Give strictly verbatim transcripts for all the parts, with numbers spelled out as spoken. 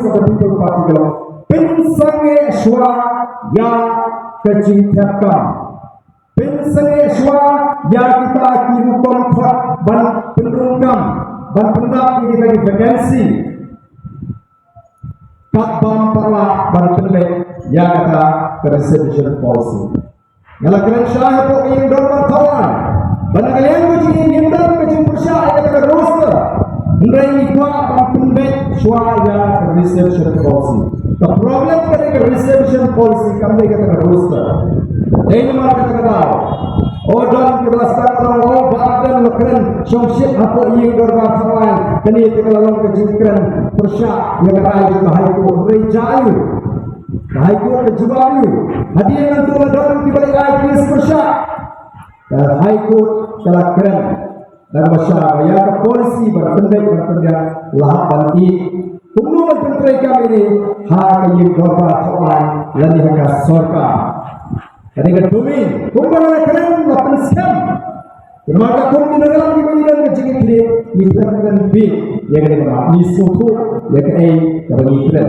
of the People Party ka long pynsangeh shuwa ïa ka jingthep kam. Pynsangeh shuwa ïa kita ki rukom khot ban pynrung kam, ban pyndap ïa kita ki vacancy. Kat bam parla ban pynleit ïa kata ka reservation policy. Nga la kren shai hapoh ïing dorbar thaw aiñ ba na ka liang ka jingim ngim don ka jingpyrshah ïa kata ka roster. Hynrei ngi kwah ban pynbeit shuwa ïa ka reservation policy. Ka problem ka dei ka reservation policy, kam dei kata ka roster. Dei namar kata ka daw, o don kiba la sdang ban ong, o ba don la kren shongshit hapoh ïing dorbar thaw aiñ, kane te ka la long ka jingkren pyrshah ïa ka rai jong ka High Court. Hynrei jia aiu? Ka High Court ka jubab aiu? Hadien nangta la don kiba la ai case pyrshah. Ka High Court ka la kren da kaba shai ba ïa ka policy ban pynbeit ban pynbiang la hap ban ïeh kumno ban pyntrei kam ïa kane ha ka ïing dorbar thaw aiñ lane ha ka sorkar. Kane ka domain, kumba la kren la pynskhem. Namar ka kum ki nongïalam kiba ngi don ka jingïakhih, ngi kren kren beit ïa kane ka, ngi sngewthuh ïa kaei kaba ngi kren.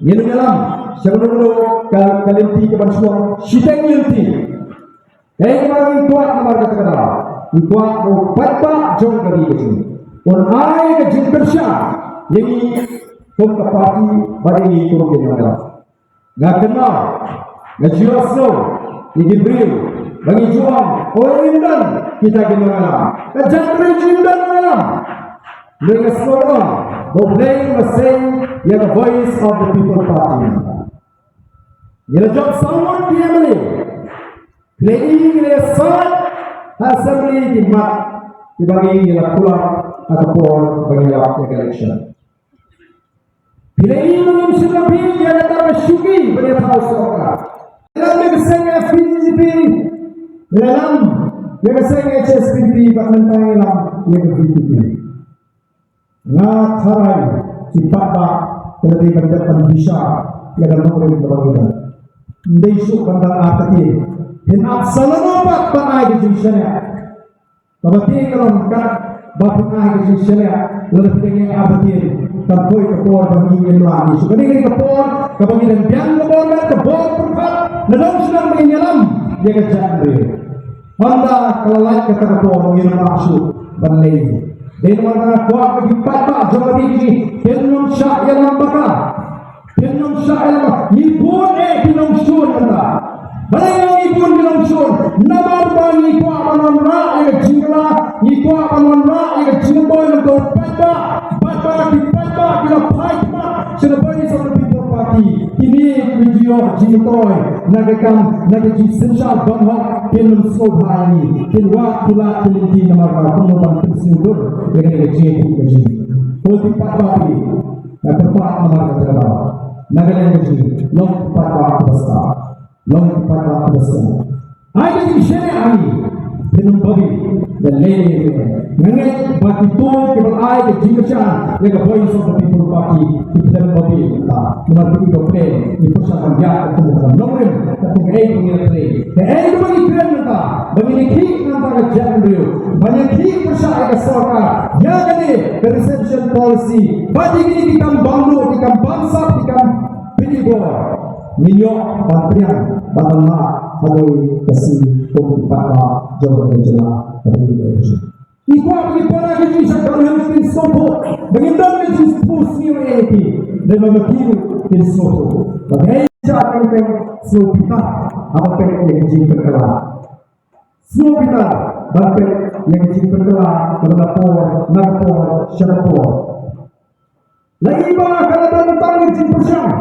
Ngin ïalam sha kano kano ka, ka lynti kaban shu wan shiteng lynti. Kaei kaba ngi kwah namar kata ka daw, ngi kwah ba u paidbah jong ka ri ka jong ngi un ai ka jingkyrshan ïa ngi kum ka party bad ïa ngi kum ki nongïalam. Nga kynmaw, nga ju ïohsngew ïa ki briew ba ngi ju ong, o, ngim don kita ki nongïalam. Ka jaitbynriew jong ngi don nongïalam. Hynrei nga sngewbha ba U Blei u la seng ïa ka Voice of the People Party. Ngi la jop saw ngut ki M L A. Phi la i ngi la ïasaid ha assembly ki mat kiba ngi, ngi la kular ha ka por ba ngi lap ïa ka election. Phi la i ngi ngim shym la bieit ïa kata ka shuki ban ïathaw sorkar. Ngi la lam ïa ka seng F P G P, ngi la lam ïa ka seng H S P D P, bad mynta ngi lam ïa ka V P P. Nga tharai ki paidbah ki la dei ban dep ban bishar ïa ka nongrim kaba ngi don. Ym dei shuh ban dang ar ktien. Phin ap sa lano pat ban ai ka jingshaniah. Kaba tieng ka long katba phin ai ka jingshaniah lada phi dang ïa ar ktien, kan poi ka por ba ngi ngim lah ïa shuh. Ka dei ka por kaba ngi dang biang ka bor met, ka bor pyrkhat, nadong shnong ba ngin ïalam ïa ka jaitbynriew. Hynda ka la lait kata ka por ngim lah shuh ban leh. Dei namar kata nga kwah ba ki paidbah jong ka ri jong ngi kin ym shah ïalam bakla. Kin ym shah ïalam bakla. Ngi bun eh ki nongshun mynta. Balei ngi bun ki nongshun? Namar ba ngi kwah ban wanrah ïa ka jingkylla, ngi kwah ban wanrah ïa ka jingmyntoi na ka bynta u paidbah. Bad ba ki paidbah ki la phai khmat sha ka Voice of the People Party. Kine ki ju ïoh jingmyntoi na ka kam, na ka jingsynshar banghok, kin ym sngewbha ïa ngi, kin wad ki lad ki lynti namar ba kumno ban pynsngewdur ïa kane ka jingïakhih ka jong ngi. Ko ki paidbah, nga kyrpad namar kata ka daw, na ka liang ka jong ngi, long ki paidbah kiba stad, long ki paidbah kiba stad. Ai ka jingshaniah ha ngi, phin ym babe da lei lei. Nga ngeit ba kito kiba ai ka jingkyrshan ïa ka Voice of the People Party ki phin ym babe mynta. Namar ba ngi ba pyrshang ban ïaid katkum ka nongrim, katkum kaei kaba ngi la trei. Kaei kaba ngi kren mynta, ba ngin ïakhih nangta ka jaitbynriew, ban ïakhih pyrshah ïa ka sorkar, ïa kane ka reservation policy, bad ïa kine ki kam bamduk, ki kam bamsap, ki kam pynïabor. Ngin ïoh ban pdiang, ban wan ha kawei ka sngi kum ki paidbah jong ka jylla kaba ngi dei. Ngi kwah ba ki para ki jingshakri kin sngewthuh ba ngim don ka jingsngewsih ïa ki. Dei ba ma ki ruh kin sngewthuh ba dei jait teng teng sngewbitar haba peit ïa ka jingpynkylla. Sngewbitar ban peit ïa ka jingpynkylla kaba na por na por sha na por. La i ba ka la don tang ka jingpyrshang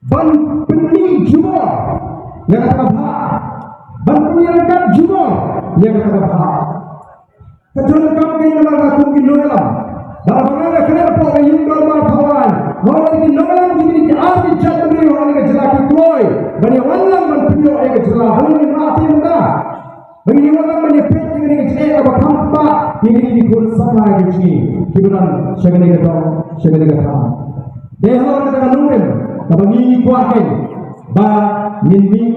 ban pynmih jubor ïa kata ka bhah, ban pynïaryngkat jubor ïa kata ka bhah. Ka jong ka kam kein namar nga kum ki nongïalam, ba la ba nga nga kren hapoh ka ïing dorbar thaw aiñ, nga ong ïa ki nongïalam, kine ki ar ki jaitbynriew ha kane ka jylla ki kloi ban ïa wan lang ban pynïoh ïa ka jylla. Balei ngim lah te mynta? Ba ngin ïa wan lang ban ïa peit ïa kane ka jingeh kaba kham paidbah ïa kine ki khun samla ki jong ngi kiba don sha kane ka dong sha kane ka thaiñ. Dei halor kata ka nongrim kaba ngi ngi kwah kein ba ngin mih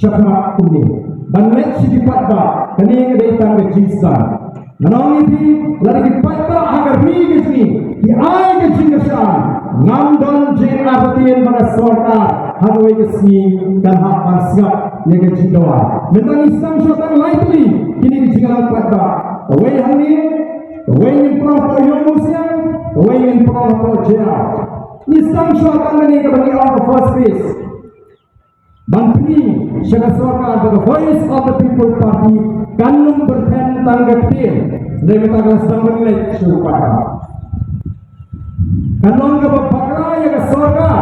shakhmat kumne ban leit sha ki paidbah. Kane ka dei tang ka jingsdang. Ngan ong ïa phi, lada ki paidbah ha ka ri ka jong ngi ki ai ka jingkyrshan, Ngam don jingartatien ba ka sorkar ha kawei ka sngi kan hap ban sngap ïa ka jingdawa. Mynta ngi sdang shuwa tang lai tylli kine ki jingïalang paidbah. Kawei hangne, kawei ngin prong hapoh Ïewmawsiang, kawei ngin prong hapoh Jaiaw. Ngi sdang shuwa tang kane kaba ngi ong ka first phase. Ban pyni sha ka sorkar ba ka Voice of the People Party kan ym pyrthen tang ka ktien. Dei mynta ka sdang ban leit sha u paidbah. Kan long kaba bakla ïa ka sorkar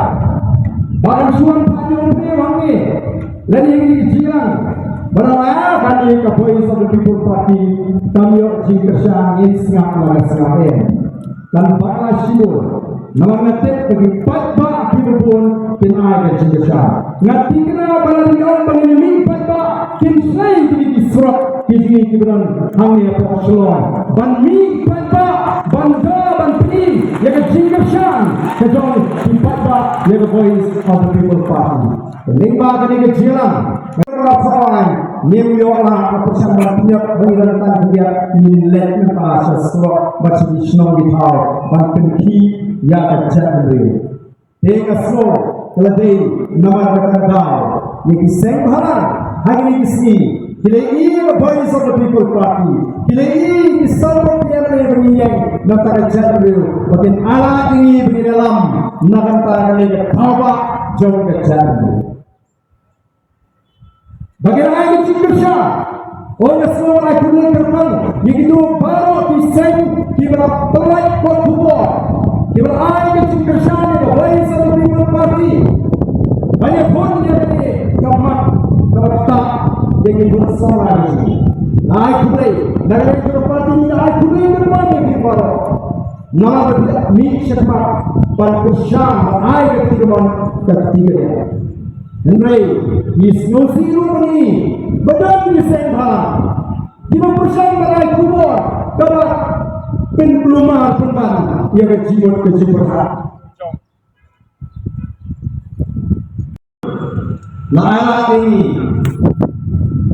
ba kan shu wan phah ïa u briew hangne lane ïa ki jingïalang ba la ïa kane ka Voice of the People Party kam ïoh jingkyrshan, ngin sngap la ka sngap em. Kan bakla shibun. Namar nga tip ba ki paidbah kiba bun kin ai ka jingkyrshan. Nga thikna ba lada ngi ong ba ngin mih paidbah kin shai kine ki surok ki jong ngi kiba don hangne hapoh Shillong. Ban mih paidbah ban da ban pyni ïa ka jingkyrshan ka jong ki paidbah ïa ka Voice of the People Party. Lyngba kane ka jingïalang, nga ruh thaw ai, ngim ïoh la ka pyrshang ban pynïap ba ngi la tang khyndiat, ngin leit mynta sha surok bad sha ki shnong ki thaw ban pynkhih ïa ka jaitbynriew. Te ka sngew ka la dei namar kata ka daw ïa ki seng bhalang ha kine ki sngi ki la ïohi ïa ka Voice of the People Party, ki la ïohi ïa ki sawphew tylli ki ïeng na ka jaitbynriew ba kin ailad ïa ngi ba ngin ïalam na ka bynta kane ka thawbah jong ka jaitbynriew. Ba kin ai ka jingkyrshan. Nga sngew ai khublei kyrpang ïa kito baroh ki seng kiba la pynlait kot khubor, kiba la ai ka jingkyrshan ïa ka Voice of the People Party ban ïakhun ïa kane ka mat kaba ktah ïa ki bun samla. Nga ai khublei na ka liang jong ka party, nga ai khublei kyrpang ïa phi baroh. Namar ba phi la mih shakhmat ban kyrshan ban ai ka kti kamon ka kti kadiang. Hynrei ngi sngewsih ruh ba ngi ba don ki seng bhalang kiba pyrshang ban ai khubor kaba pynkulmar pynban ïa ka jingmut ka jingpyrkhat. La ailad ïa ngi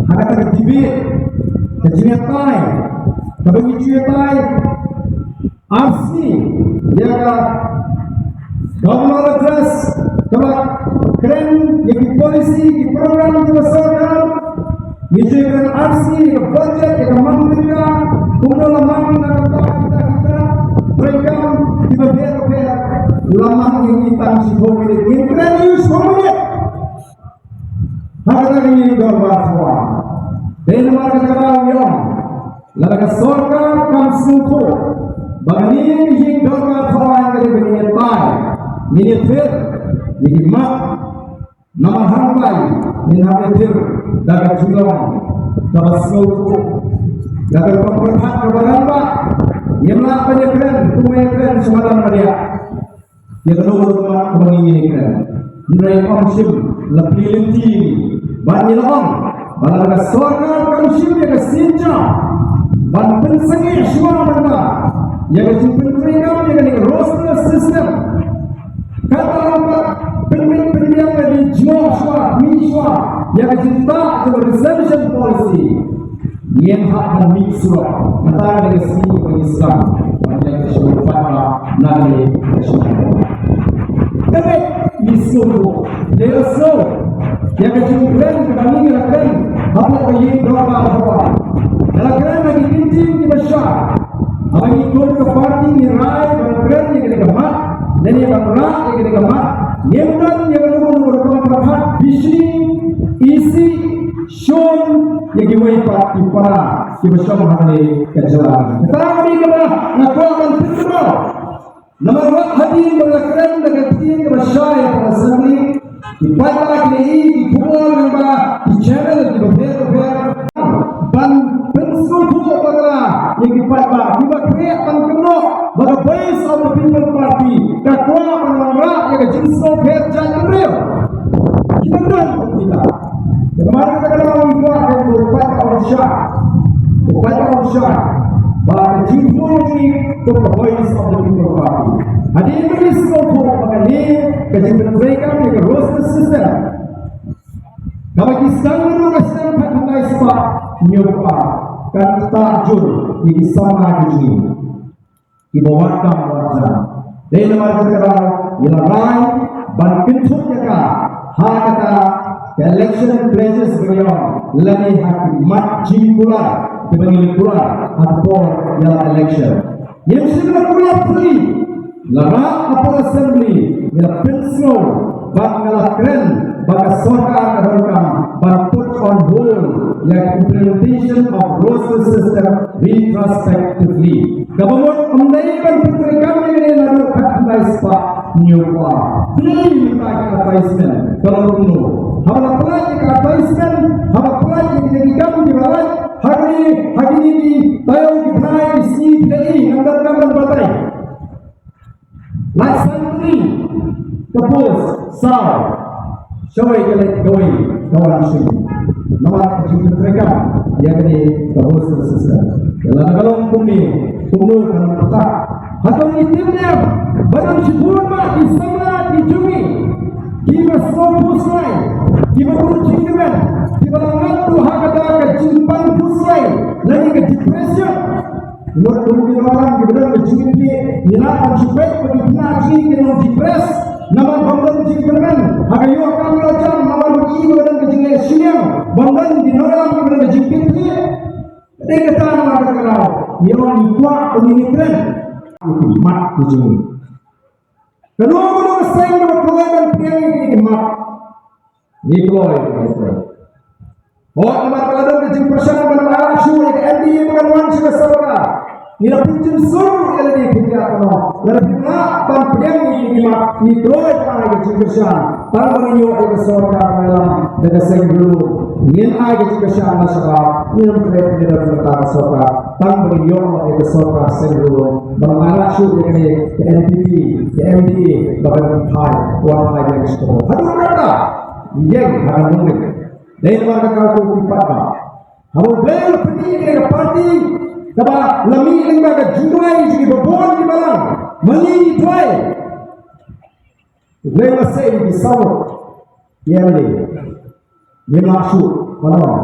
ha kata ka debate, ka jingïatai kaba ngi ju ïatai ar sngi ïa ka Governor Address kaba kren ïa ki policy, ki program jong ka sorkar. Ngi ju ïakren ar sngi ïa ka budget, ïa ka mang tyngka, kumno la mang na ka bynta kita, kita treikam kiba bun bun. La mang ïa ngi tang shiphew minit, ngin kren ïa u shiphew minit. Ha kata ka ïing dorbar thaw aiñ. Dei namar kata ka daw ngi ong, lada ka sorkar kam sngewthuh ba kane ka ïing dorbar thaw aiñ ka dei ba ngin ïatai, ngin ïathir, ngin ïamat. Namar hangtai ngin hap ïathir da ka jinglong kaba sngewthuh, da ka rukom pyrkhat kaba rangbah. Ngim lah ban ïakren kumba ïakren sha madan Madiah. Ïa kano kano ka mat kaba ngi ïakren. Hynrei ym shym la plie lynti bad ngi la ong ba lada ka sorkar kam shim ïa ka sienjam ban pynsangeh shuwa mynta ïa ka jingpyntreikam ïa kane ka roster system, kata lada pynmih pynbiang ka jingshwa shuwa, mih shuwa ïa ka jingtah jong ka reservation policy. Ngin hap ban mih surok. Mynta ka dei ka sngi ba ngi sdang ban leit sha u paidbah na kane ka shnong. Te ngi sngewthuh, te la sngew ïa ka jingkren kaba ngi la kren hapoh ka ïing dorbar haba ngi la kren ha ki ktien kiba shai. Haba ngi kum ka party ngi rai ban kren ïa kane ka mat lane ban rah ïa kane ka mat, ngim don ïa kano kano ka rukom pyrkhat bishni, isih, shun ïa kiwei pat ki para kiba shong hangne ka jylla. Kata ka dei kaba nga kwah ban pynpaw. Namar wat hadien ba la kren da ka ktien kaba shai ha Assembly, ki paidbah ki la ïohi ki khubor lyngba ki channel kiba pher bapher ban pynsngewthuh bakla ïa ki paidbah kiba khreh ban kynnoh ba ka Voice of the People Party ka kwah ban wanrah ïa ka jingsngewpher jaitbynriew. Kiba don kita. Namar kata ka daw ngi kwah ba u paidbah un shai, u paidbah un shai ba ka jingthmu jong ngi kum ka Voice of the People Party. Hadien ba ngi sngewthuh ba kane ka jingpyntreikam ïa ka roster system kaba ki sdang naduh ka snem khatkhyndai spah hynñiewphew ar kan ktah jur ïa ki samla ki jong ngi kiba wad kam wad jam. Dei namar kata ka daw ngi la rai ban kynthup ïa ka ha kata ka election pledges ba ngi ong lane ha ki mat jingkular kiba ngi la kular ha ka por ïa la election. Ngim shym la kular phi la rah hapoh assembly, ngi la pynsngew bad nga la kren ba ka sorkar ka donkam ban put on hold ïa ka implementation of roster system retrospectively. Kaba mut ym dei ban pyntreikam ïa kane naduh khatkhyndai spah hynñiew phew ar. Phi mynta ka advertisement ka long kumno? Haba la pynlait ïa ka advertisement, haba pynlait ïa ki kam kiba lait ha kine, ha kine ki taïew ki bnai ki sngi phi la i, ngam don kam ban batai. Lait san tylli ka post, saw. Shawei ka leit, kawei ka wan shuh. Namar ka jingpyntreikam ïa kane ka roster system. Ïa lada ka long kumne, kumno kan pyrta? Hato ngi tip ne em ba don shibun bha ki samla ki jong ngi kiba sngewphuhsngew, kiba bun jingkyrmen, kiba la ngat ruh ha kata ka jingpang phuhsngew lane ka depression. Ngut kum ki nongïalam kiba don ka jingkitkhlieh, ngi lah ban shu peit ba ki khynnah jong ngi ki long depressed namar ba ym don jingkyrmen ha ka ïoh kam ïoh jam, namar ba ki ba don ka jingleh shiliang, ba ym don ki nongïalam kiba don ka jingkitkhlieh. Dei kata namar kata ka daw ngi ong ngi kwah ba ngin ïakren ïa ki mat ki jong ngi. Kano kano ka seng kaba kloi ban pdiang ïa ki mat, ngi kloi, ngi kloi. Hooid, namar ka la don ka jingpyrshang ban ym ailad shuh ïa ka M D A ba kan wan sha ka sorkar. Ngi la pynjemsur ïa lade, phi ïa kano, lada phim lah ban pdiang ïa ki mat, ngi kloi ban ai ka jingkyrshan. Tang ba ngin ïoh ïa ka sorkar ba ïalam da ka seng riewlum, ngin ai ka jingkyrshan na shabar. Ngim treh, ngim treh na ka sorkar. Tang ba ngin ïoh ïa ka sorkar seng riewlum, ban ym ailad shuh ïa kane ka N P P, ka M D A ba kan phai, wan phai ïa ka shkor. Haduh katta ïeng ha ka nongrim. Dei namar kata ko ki paidbah, haba U Blei u la pyni ïa ka party kaba la mih lyngba ka jingduwai jong ki babun ki balang, ma ngi ngi duwai. U Blei u la sei ïa ki saw ngut ïa lade. Ngim lah shuh ban ong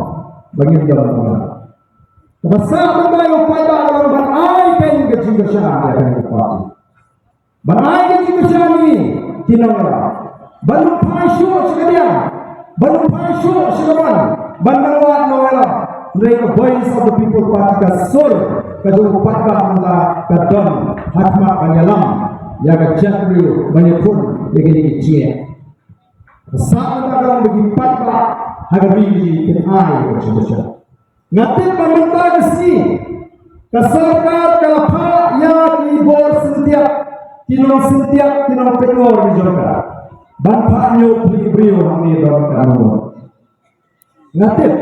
ba ngim don ba. Kaba sah mynta ïa u paidbah ka long ban ai kein ka jingkyrshan ïa kane ka party. Ban ai ka jingkyrshan ïa ki nongïalam. Ban ym phai shuh sha ka diang, ban ym phai shuh sha ka mon, ban nang wad nongïalam. Hynrei ka Voice of the People Party ka sur ka jong u paidbah mynta ka don ha khmat ban ïalam ïa ka jaitbynriew, ban ïakhun ïa kine ki jingeh. Ka sah mynta ka long ba ki paidbah ha ka ri kin ai ka jingkyrshan. Nga tip ba mynta ka sngi ka sorkar ka la phah ïa ki bor syntiat, ki nongsyntiat, ki nongpynïoh ki jong ka, ban phah ñiew pli briew hangne don ka nongwon. Nga tip,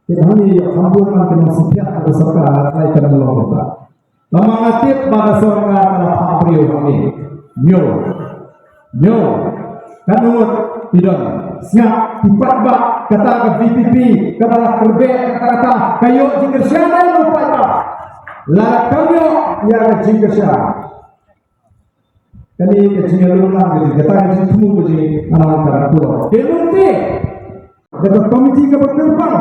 tip hangne ïa kham bun man ki nongsyntiat ka sorkar ka la phah ïa ka nongwon. Tangba nga tip ba ka sorkar ka la phah briew hangne. Ñiew. Ñiew. Katno ngut phi don? Sngap, phi paidbah, kata ka V P P kaba la kyrbeh, kata, kata ka ïoh jingkyrshan ïa u paidbah. Lada kam ïoh ïa ka jingkyrshan, kane ka jingïalum lang ka jing, kata ka jingthmu ka jing, ka nang ka pulot. Te lynti da ka komiti kaba kyrpang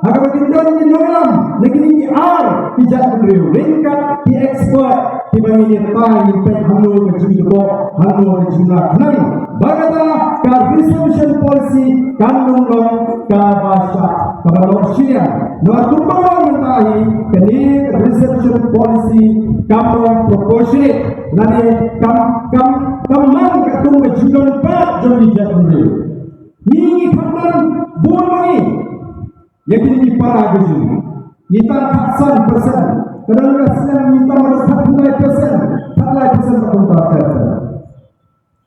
ha kaba kin don ki nongïalam na kine ki ar ki jaitbynriew, ryngkat ki expert kiba ngin ïa tai, ngin peit hangno ka jingduk, hangno ka jinglah, khnang ba kata ka reservation policy kan ym long kaba shah, kaba long shiliang. Namar kumba ong mynta hi, kane ka reservation policy kam long proportionate, lane kam, kam, kam man katkum ka jingdon pat jong ki jaitbynriew. Ngi, ngi khamtam bun ma ngi ïa kine ki para ka jong ngi. Ngi tang khatsan percent, ka dang ka snem ngi tang khatkhyndai percent, khatlai percent ba kumta ter ter.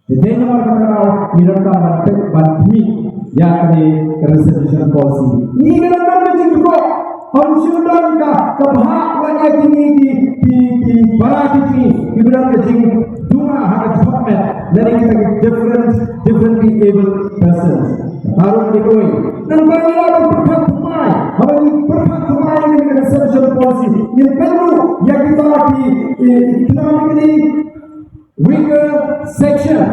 Te dei namar kata ka daw ngi donkam ban peit ban khmih ïa kane ka reservation policy. Ngi donkam ka jingduk, ym shu don ka, ka bhah wan ïa kine ki, ki, ki para ki jong ngi kiba don ka jingduna ha ka jingpyrkhat, lane kita ki different, differently abled persons. Baroh ngi kawei. Nangta ngi lah ban pyrkhat thymmai. Haba ngi pyrkhat thymmai ïa ka reservation policy, ngin peit ruh ïa kita ki, eh, economically weaker section,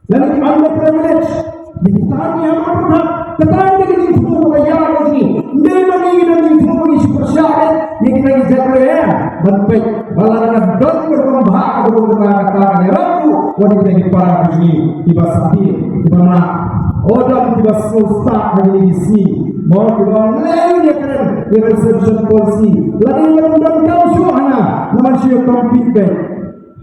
lane ki underprivileged. Ïa kita ngi hap ban pyrkhat. Kata ka dei ka jingthmu kaba ïar ka jong ngi. Ym dei ba ngi don jingthmu ba ngi shu pyrshah ïa kita ki jaitbynriew, ban peit ba lada ka don ka rukom bha ka rukom kata, kata ka dei ruh wat ïa kita ki para ka jong ngi kiba sah, kiba na, o don kiba sngewstad ha kine ki sngi. Mo, kiba leh ïa kane ka reservation policy. Lada ïa don kam shuh hana, namar shu compete beit.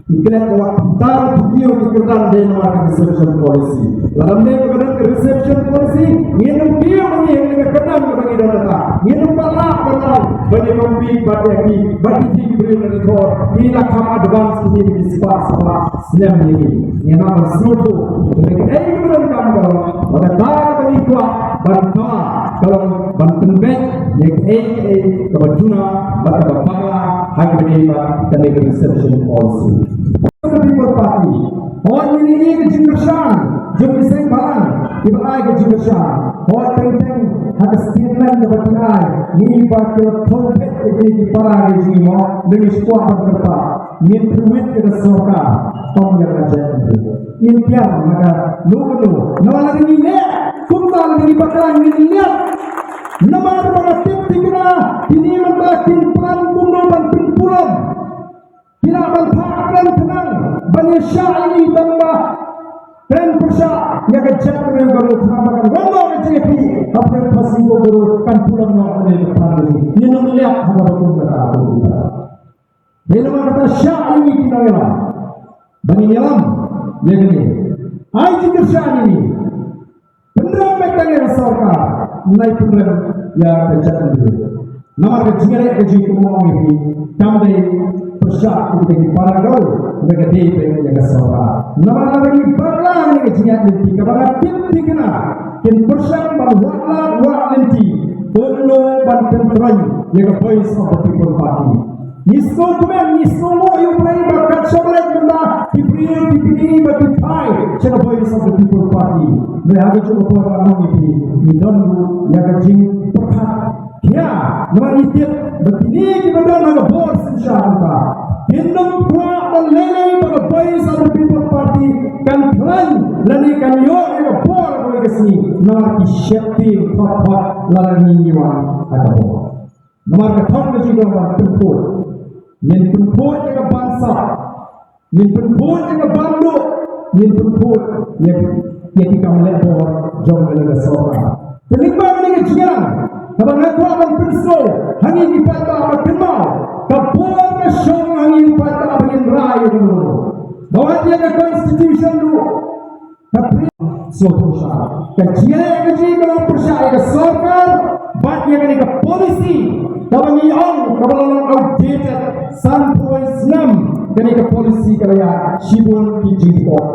Ki klet ka wat tar ki ïoh ki kyrdan dei namar ka reservation policy. Lada ym dei ka don ka reservation policy, ngin ym kiew ngi ha ka kyrdan kaba ngi don kata. Ngin ym pat lah ban ong ba ngi compete bad ïa ki, bad ki jingbriew na ki thor. Ki la kham advance ki, ki spah spah snem ïa ngi. Ngin ym pat sngewthuh. Te kaei kaba donkam ka long ba kata kaba ngi kwah ban kwah ka long ban pynbeit ïa kaei kaei kaba duna bad kaba bakla ha kaba ïadei bad kane ka reservation policy. Ka People Party, hooid, ngi ïohi ka jingkyrshan jong ki seng bhalang kiba ai ka jingkyrshan. Hooid, teng teng ha ka statement kaba ki ai, ngi ïohi ba ki la thong phet ïa kine ki para ri jong ngi, mo, ba ngi shu kwah ban kyrpad, ngin pynwit ïa ka sorkar, tang ïa ka jaitbynriew. Ngin tiar na kano kano, namar lada ngi leh kumta, lada ngi bakla, ngin leh. Namar ba nga tip thikna kine mynta kin plan kumno ban pynpulom. Ki lah ban phah kren khnang ban ïa shah ïa ngi tang ba kren pyrshah ïa ka jaitbynriew ka ruh, khnang ba kan wan noh ka jingïaphi hapdeng Khasi Pyngrope, kan pulom noh kane ka plan ka jong ngi. Ngin ym leh ha kaba kum kata. Dei namar kata shah ïa ngi ki nongïalam ba ngin ïalam ïa kane. Ai jingkyrshan ïa ngi. Pynrem beit tang ïa ka sorkar, nai pynrem ïa ka jaitbynriew. Namar ka jingïaleh ka jong ngi, kumba ong ïa phi, kam dei pyrshah ïa kita ki para, ka dei beit ïa ka sorkar. Namar lada ngi bakla ïa ka jingïaid lynti kaba nga tip thikna kin pyrshang ban wad lad wad lynti, kumno ban pyntroiñ ïa ka Voice of the People Party. Ngi sngewkmen, ngi sngewnguh ïa U Blei ba kat shaba leit mynta ki briew ki pyni ba ki phai sha ka Voice of the People Party. Hynrei ha kajuh ka por, ngan ong ïa phi, ngi don ruh ïa ka jingpyrkhat. Ïa, namar ngi tip ba kine kiba don ha ka bor synshar mynta kin ym kwah ban lei lei ba ka Voice of the People Party kan khlaiñ lane kan ïoh ïa ka bor ha kawei ka sngi, namar ki sheptieng thot thot lada ngi wan ha ka bor. Namar ka thong ka jong ngi ka long ban pynkhuid. Ngin pynkhuid ïa ka ban sah. Ngin pynkhuid ïa ka ban duh. Ngin pynkhuid ïa, ïa ki kam leh bor jong kane ka sorkar. Te lyngba kane ka jingïalang, kaba nga kwah ban pynsngew ha ngi ki paidbah, ba kynmaw ka bor ka shong ha ngi ki paidbah ba ngin rai ïa kano kano. Ba wat ïa ka constitution ruh, ka pri-, sngewthuh sha ka jingïaleh ka jong ngi ka long pyrshah ïa ka sorkar bad ïa kane ka policy kaba ngi ong kaba la long outdated. Sanphew snem kane ka policy ka la ïaid, shibun ki jingthoh.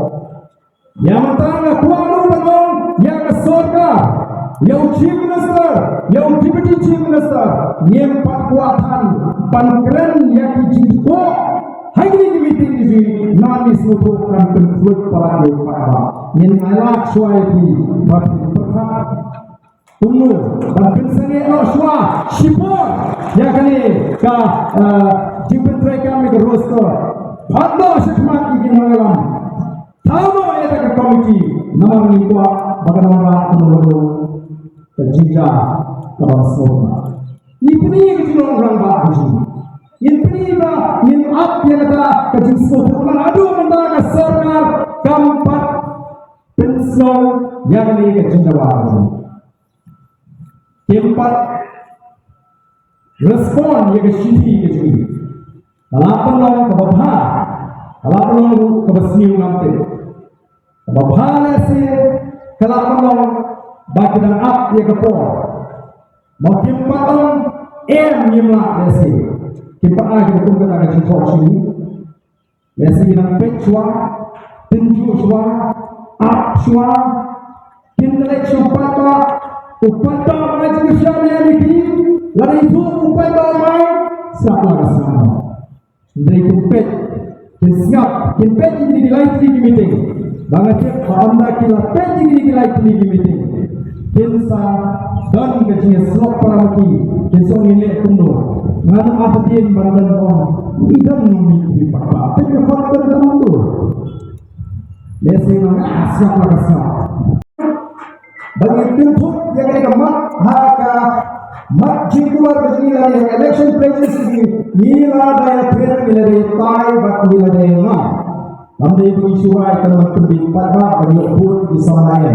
Ïa mynta nga kwah ruh ban ong ïa ka sorkar, ïa u Chief Minister, ïa u Deputy Chief Minister, ngim pat kwah than ban kren ïa ki jingthoh ha kine ki meeting ki jong ngi, namar ngi sngewthuh kan pynkhuid palat ïa u paidbah. Ngin ailad shuwa ïa phi ba phin pyrkhat kumno ban pynsangeh noh shuwa shipor ïa kane ka, eh, jingpyntreikam ïa ka roster. Bad noh shakhmat ïa ki nongïalam. Thaw noh ïa ka komiti, namar ngi kwah ba kan wanrah kumno ka jingjia kaba sngewbha. Ngi pyni ïa ka jinglong rangbah ka jong ngi. Ngin pyni ba ngin ap ïa kata ka jingsngewthuh, namar haduh mynta ka sorkar kam pat pynsngew ïa kane ka jingdawa ka jong ngi. Kim pat respond ïa ka shithi ka jong ngi. Ka la pynlong kaba bha, ka la pynlong ruh kaba sniew ngam tip. Kaba bha lehse ka la pynlong ba ki dang ap ïa ka por. Mo, kim pat ong em, ngim lah lehse. Kim pat ai kaba kum kata ka jingthoh shuh. Lehse ngi dang peit shuwa, tynjuh shuwa, ap shuwa. Kin da leit sha u paidbah, u paidbah u ai jingkyrshan ïa ki. Lada ithuh u paidbah u ai, sngap la ka sngap. Hynrei kin peit, kin sngap, kin peit ïa kine ki lai tylli ki meeting. Ba nga tip ba ynda ki la peit ïa kine ki lai tylli ki meeting, kin sa don ka jingïasyllok para ma ki, kin sa ong, ngin leh kumno? Ngan ap hadien ban don ong, ngi don nym mih hi pakpak. Peit ka khot don tam tu. Lehse nga sngap la ka sngap. Ba ngi kynthup ïa kane ka mat ha ka mat jingkular ka jong ngi lane ha ka election pledges jong ngi, ngi la dei ïa pher, ngi la dei ïa tai bad ngi la dei ïa ngam. Kam dei ba ngi shu ai ka mat pynbiej paidbah ban ïoh vote ki samla ïa.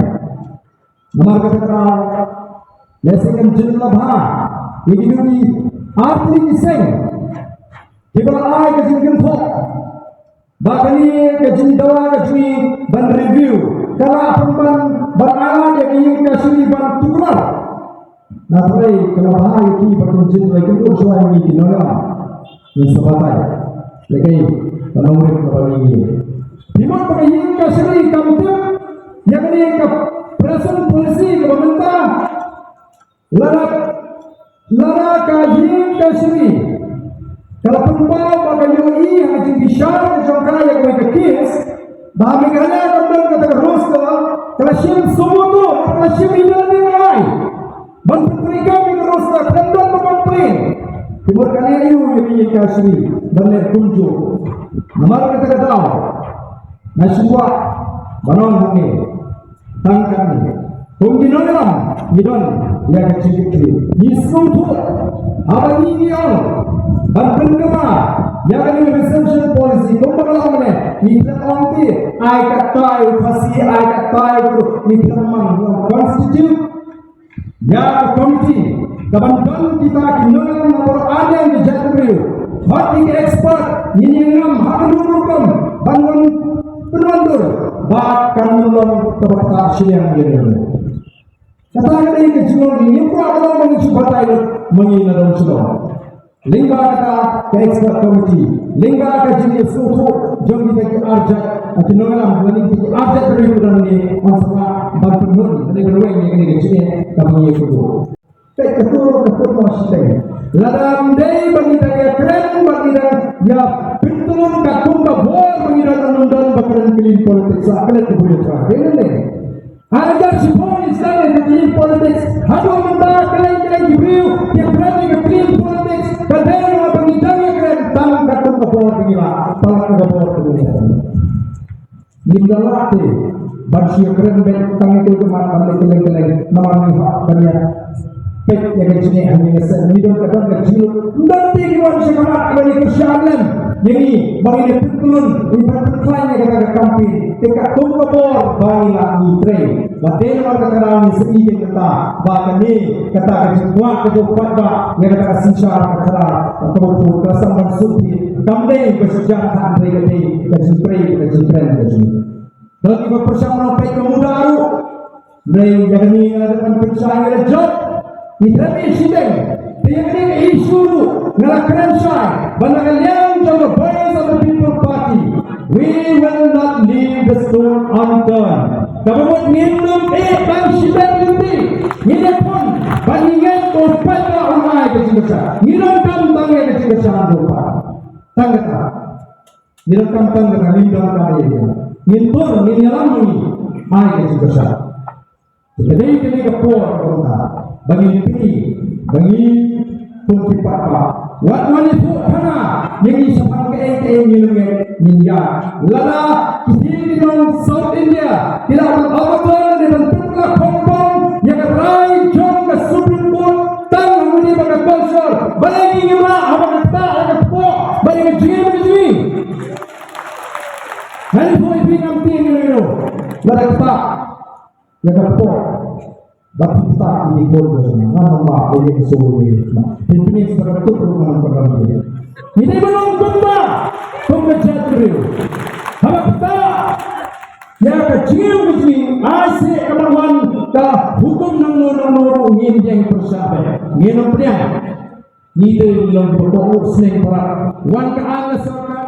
Namar kata ka daw, lehse kan jin la bha ïa kino ki ar tylli ki seng kiba la ai ka jingkynthoh ba kane ka jingdawa ka jong ngi ban review ka la pynban ban ailad ïa ka ïing kashari ban tuklar. Nga tharai ka la bha ïa ki ba kin jin la kin dur shuwa ïa ngi ki nongïalam. Ngin sa batai. Lehkai ka nongrim kaba ngi ïohi. Phi mut ba ka ïing kashari kam tip ïa kane ka present policy kaba mynta. Lada, lada ka ïing kashari ka la pynpaw ba ka ïohi ha ka jingbishar ka jong ka ïa kawei ka case, ba ha Meghalaya kam don kata ka roster, ka la shim suo motu, ka la shim email ïa ngi ban pyntreikam ïa ka roster, khlem don ba complain. Te mut kane aïu ïa ka ïing kashari ban leh kumjuh? Namar kata ka daw nga shu kwah ban ong hangne. Tang katne, kum ki nongïalam ngi don ïa ka jingkitkhlieh. Ngi sngewthuh haba ngi, ngi ong ban pynkylla ïa kane ka reservation policy, kumba ka la ong ne, ngi khlem ong te ai katta ïa u Khasi, ai katta ïa u, ngi khlem mang, ngi ong constitute ïa ka committee kaban don kita ki nongïalam na baroh arliang ki jait briew, hot ki expert, ngin ïa ngam ha ka rukom ban wan pynwandur ba kan long kaba ktah shiliang ïa ngi. Kata ka dei ka jinglong, ngi kwah ka long ba ngi shu batai lut ma ngi na dong shalong. Lyngba kata ka expert committee, lyngba ka jingïasngewthuh jong kita ki arjait, ki nongïalam, lane kita ki arjait briew ba don hangne, yn sa lah ban pynhun lane ban weng ïa kane ka jingeh kaba ngi ïakynduh. Peit kato ka pud mo shiteng. Lada ym dei ba ngi dang ïakren, ba ngi dang ïa pyntlun katkum ka bor ba ngi dang ym don ba kren clean politics, sa klet ka bun ïa ka. Dei ne em? Hajar shiphew ngi sdang ïa ka clean politics. Haduh mynta kren kren ki briew ki kren ïa ka clean politics. Ka dei ba ngi dang ïakren tang katkum ka bor ba ngi la, palat ka bor ba ngi la. Ngim da lah te ban shu ïakren beit tang ïa ka mat ban leh kylleng kylleng namar ngi hap ban ïa peit ïa ka jingeh ha ngi ngi seh. Ngi don ka, don ka jinglut. Ym don te ki wan sha ka mat ban ïa kyrshan lem ïa ngi ba ngin ïa pyntlun, ngin pynpynkhlaiñ ïa kata ka campaign. Te katkum ka bor ba ngi lah ngi trei. Bad dei namar kata ka daw ngi sa ïohi kata ba kane kata ka jingkwah ka jong u paidbah ïa kata ka synshar ka khadar kaba pud ka la sdang ban suk hi. Kam dei ba shu jan ha, hynrei ka dei ka jingtrei, ka jingkren ka jong ngi. Don kiba pyrshang ban peit ka muda ruh. Hynrei ïa kane nga la dep ban pynshai, nga la jop. Ngi trei shiteng. Te ïa kane ka issue ruh nga la kren shai ba na ka liang jong ka Voice of the People Party, we will not leave the stone unturned. Kaba mut ngim nym eh tang shiteng lynti. Ngin ïa pun ba ngin ngeit ba u paidbah un ai ka jingkyrshan. Ngi donkam tang ïa ka jingkyrshan jong u paidbah. Tang kata. Ngi donkam tang kata, ngim donkam ïa ïa. Ngin pun, ngin ïalam, ngi ai ka jingkyrshan. Te ka dei kane ka por kaba mynta ba ngin pynki, ba ngin pun ki paidbah. Wat wan ïathuh khana ïa ngi shaphang kaei kaei ngi lyngngoh, ngin ïa. Lada ki, ki nong South India ki la ban overturn ne ban pynkylla pong pong ïa ka rai jong ka Supreme Court tang hangne ba ka culture, balei ngim lah haba ka ktah ïa ka kpoh bad ïa ka jingim ka jong ngi? Ngan ïathuh ïa phi, ngam tieng ïa lade ruh. Lada ktah ïa ka kpoh bad ktah ïa ki bor ka jong ngi, ngan ym lah ïa ki shuh ïa ki. Phin pynïaid sa ka tup ruh ngan ym pynrem ïa ki. Ngi dei ban long kumta kum ka jaitbynriew. Haba ktah ïa ka jingim ka jong ngi, ai seh ka ban wan ka hukum nangno nangno ruh ngin ïeng pyrshah beit, ngin ym pdiang. Ngi dei ban long kiba kohnguh sneng palat. Wan ka aiñ ka sorkar.